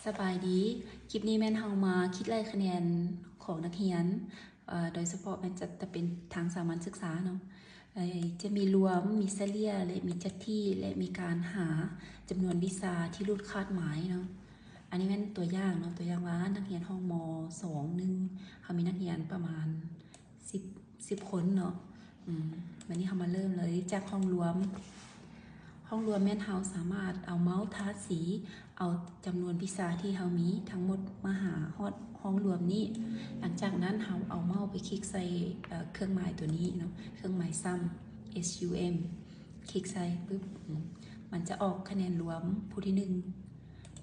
ສະບາຍດີ, ຄລິບນີ້ແມ່ນເຮົາມາຄິດໄລ່ຄະແນນຂອງນັກຮຽນ, ເອີ ໂດຍສະເພາະແມ່ນຈະ ຈະເປັນທາງສາມັນສຶກສາເນາະ. ເອີ ຈະມີລວມ, ມີສະເລ່ຍ ແລະ ມີຈັດທີ່ ແລະ ມີການຫາຈຳນວນວິຊາທີ່ຫຼຸດຄາດໝາຍເນາະ. ອັນນີ້ແມ່ນຕົວຢ່າງເນາະ, ຕົວຢ່າງວ່ານັກຮຽນຫ້ອງ ມ. ສອງ ໜຶ່ງ ເຮົາມີນັກຮຽນປະມານ ສິບ ສິບຄົນເນາະ. ອືມ ບາດນີ້ເຮົາມາເລີ່ມເລີຍຈາກຫ້ອງລວມ. ຫ້ອງລວມແມ່ນເຮົາສາມາດເອົາເມົາສ໌ທາສີ ເອົາຈຳນວນວິຊາທີ່ເຮົາມີທັງໝົດມາຫາຮອດຫ້ອງລວມນີ້. ຫຼັງຈາກນັ້ນເຮົາເອົາເມົາສ໌ໄປຄລິກໃສ່ ເອີ ເຄື່ອງໝາຍຕົວນີ້ເນາະ, ເຄື່ອງໝາຍຊ້ຳ S U M ຄລິກໃສ່ປຶບ ອືມ ມັນຈະອອກຄະແນນລວມຜູ້ທີໜຶ່ງ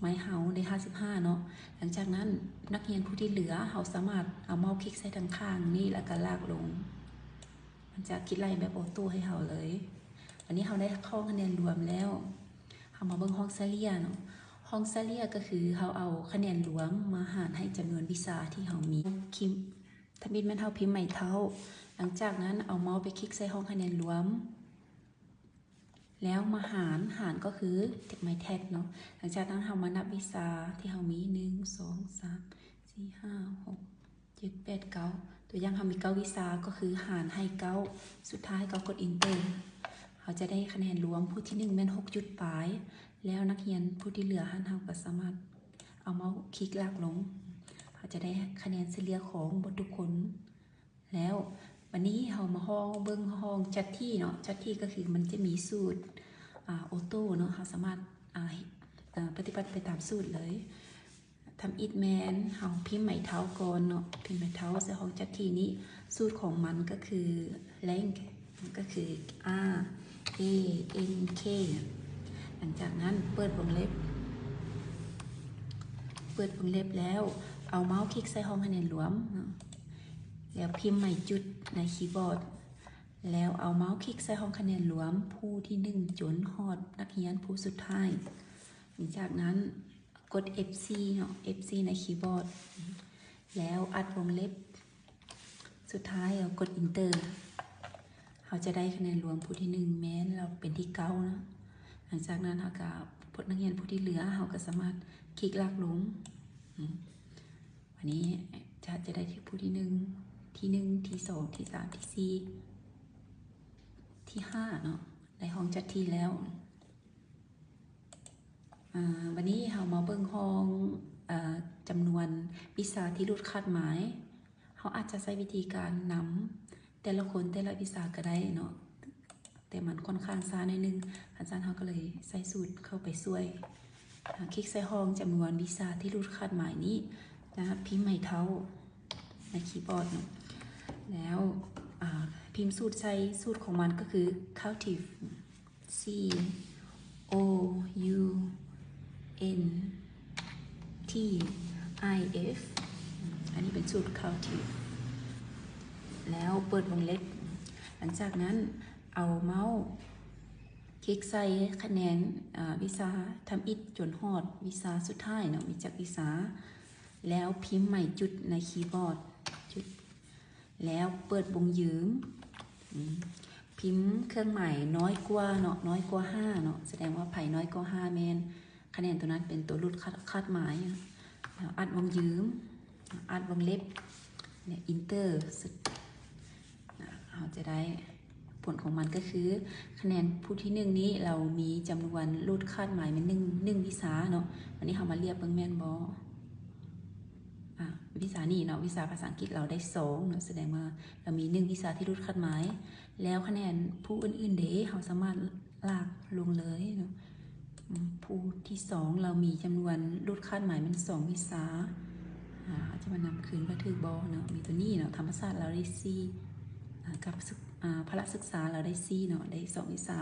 ມາໃຫ້ເຮົາໄດ້ຫ້າສິບຫ້າເນາະ. ຫຼັງຈາກນັ້ນ ນັກຮຽນຜູ້ທີ່ເຫຼືອ ເຮົາສາມາດເອົາເມົາສ໌ຄລິກໃສ່ທາງຂ້າງນີ້ ແລ້ວກໍລາກລົງ, ມັນຈະຄິດໄລ່ແບບໂອໂຕ້ໃຫ້ເຮົາເລີຍ. ບາດນີ້ເຮົາໄດ້ຫ້ອງຄະແນນລວມແລ້ວ, ເຮົາມາເບິ່ງຫ້ອງສະເລ່ຍເນາະ. ຫ້ອງສະເລ່ຍກໍຄືເຮົາເອົາຄະແນນລວມມາຫານໃຫ້ຈຳນວນວິຊາທີ່ເຮົາມີ. ພິມ ທຳອິດແມ່ນເຮົາພິມໄມ້ເທົ້າ, ຫຼັງຈາກນັ້ນເອົາເມົາສ໌ໄປຄລິກໃສ່ຫ້ອງຄະແນນລວມ. ແລ້ວມາຫານ, ຫານກໍຄື my test ເນາະ. ຫຼັງຈາກນັ້ນເຮົາມານັບວິຊາທີ່ເຮົາມີ ໜຶ່ງ ສອງ ສາມ ສີ່ ຫ້າ ຫົກ ເຈັດ ແປດ ເກົ້າ. ຕົວຢ່າງເຮົາມີເກົ້າວິຊາ ກໍຄືຫານໃຫ້ເກົ້າ, ສຸດທ້າຍກໍກົດ Enter. ເຮົາຈະໄດ້ຄະແນນລວມຜູ້ທີໜຶ່ງແມ່ນຫົກຈຸດປາຍ, ແລ້ວນັກຮຽນຜູ້ທີ່ເຫຼືອຫັ້ນ ເຮົາກໍສາມາດເອົາເມົາສ໌ຄລິກລາກລົງ, ເຮົາຈະໄດ້ຄະແນນສະເລ່ຍຂອງໝົດທຸກຄົນ. ແລ້ວບາດນີ້ເຮົາມາຫ້ອງເບິ່ງຫ້ອງຈັດທີ່ເນາະ. ຈັດທີ່ກໍຄືມັນຈະມີສູດ ອາ ໂອໂຕ້ເນາະ, ເຮົາສາມາດ ອາ ອາ ປະຕິບັດໄປຕາມສູດເລີຍ. ທຳອິດແມ່ນເຮົາພິມໄມ້ເທົ້າກ່ອນເນາະ, ພິມໄມ້ເທົ້າໃສ່ຫ້ອງຈັດທີ່ນີ້. ສູດຂອງມັນກໍຄື rank ກໍຄື R A N K. ຫຼັງຈາກນັ້ນເປີດວົງເລັບ, ເປີດວົງເລັບແລ້ວ ເອົາເມົາສ໌ຄລິກໃສ່ຫ້ອງຄະແນນລວມເນາະ. ແລ້ວພິມໄມ້ຈຸດໃນຄີບອດ, ແລ້ວເອົາເມົາສ໌ຄລິກໃສ່ຫ້ອງຄະແນນລວມຜູ້ທີໜຶ່ງຈົນຮອດນັກຮຽນຜູ້ສຸດທ້າຍ. ຫຼັງຈາກນັ້ນກົດ F C ເນາະ, F C ໃນຄີບອດ, ແລ້ວອັດວົງເລັບ, ສຸດທ້າຍເຮົາກົດ Enter. ເຮົາຈະໄດ້ຄະແນນລວມຜູ້ທີໜຶ່ງແມ່ນລາວເປັນທີເກົ້າເນາະ. ຫຼັງຈາກນັ້ນເຮົາກໍ ພວກນັກຮຽນຜູ້ທີ່ເຫຼືອ ເຮົາກໍສາມາດຄລິກລາກລົງ. ອືມ ອັນນີ້ຈະ ຈະໄດ້ທີ່ຜູ້ທີໜຶ່ງ, ທີໜຶ່ງ, ທີສອງ, ທີສາມ, ທີສີ່, ທີຫ້າເນາະ, ໄດ້ຫ້ອງຈັດທີ່ແລ້ວ. ອາ ບາດນີ້ເຮົາມາເບິ່ງຫ້ອງ ອາ ຈຳນວນວິຊາທີ່ຫຼຸດຄາດໝາຍ. ເຮົາອາດຈະໃຊ້ວິທີການນຳແຕ່ລະຄົນແຕ່ລະວິຊາກໍໄດ້ເນາະ, ແຕ່ມັນຂ້ອນຂ້າງຊ້າໜ້ອຍໜຶ່ງ. ຄັນຊັ້ນເຮົາກໍເລີຍໃຊ້ສູດເຂົ້າໄປຊ່ວຍ. ອາ ຄລິກໃສ່ຫ້ອງຈຳນວນວິຊາທີ່ຫຼຸດຄາດໝາຍນີ້ ແລ້ວພິມໄມ້ເທົ້າໃນຄີບອດເນາະ, ແລ້ວ ອາ ພິມສູດໃສ່, ສູດຂອງມັນກໍຄື COUNTIF, C O U N T I F. ອັນນີ້ເປັນສູດ COUNTIF. ແລ້ວເປີດວົງເລັບ. ຫຼັງຈາກນັ້ນເອົາເມົາສ໌ຄລິກໃສ່ຄະແນນ ອາ ວິຊາທຳອິດຈົນຮອດວິຊາສຸດທ້າຍເນາະ, ມີຈັກວິຊາ. ແລ້ວພິມໄມ້ຈຸດໃນຄີບອດ, ຈຸດ ແລ້ວເປີດວົງຢືມ, ອືມ ພິມເຄື່ອງໝາຍນ້ອຍກວ່າເນາະ, ນ້ອຍກວ່າຫ້າເນາະ, ສະແດງວ່າໃຜນ້ອຍກວ່າຫ້າແມ່ນຄະແນນຕົວນັ້ນເປັນຕົວຫຼຸດຄາດ ຄາດໝາຍ. ແລ້ວອັດວົງຢືມ, ອັດວົງເລັບ ແລະ Enter. ເຮົາຈະໄດ້ ຜົນຂອງມັນກໍຄື ຄະແນນຜູ້ທີໜຶ່ງນີ້ ລາວມີຈຳນວນຫຼຸດຄາດໝາຍແມ່ນໜຶ່ງ ໜຶ່ງວິຊາເນາະ. ບາດນີ້ເຮົາມາລຽບເບິ່ງແມ່ນບໍ່? ອາ ວິຊານີ້ເນາະ, ວິຊາພາສາອັງກິດລາວໄດ້ສອງເນາະ, ສະແດງວ່າລາວມີໜຶ່ງວິຊາທີ່ຫຼຸດຄາດໝາຍ. ແລ້ວຄະແນນຜູ້ອື່ນໆເດ? ເຮົາສາມາດລາກລົງເລີຍເນາະ. ອືມ ຜູ້ທີສອງລາວມີຈຳນວນຫຼຸດຄາດໝາຍແມ່ນສອງວິຊາ. ອາ ເຮົາຈະມານຳຄືນວ່າຖືກບໍ່ເນາະ. ມີຕົວນີ້ເນາະ, ທຳມະສາດລາວໄດ້ສີ່ ອາ ກັບ ອາ ພະລະສຶກສາລາວໄດ້ສີ່ເນາະ, ໄດ້ສອງວິຊາ.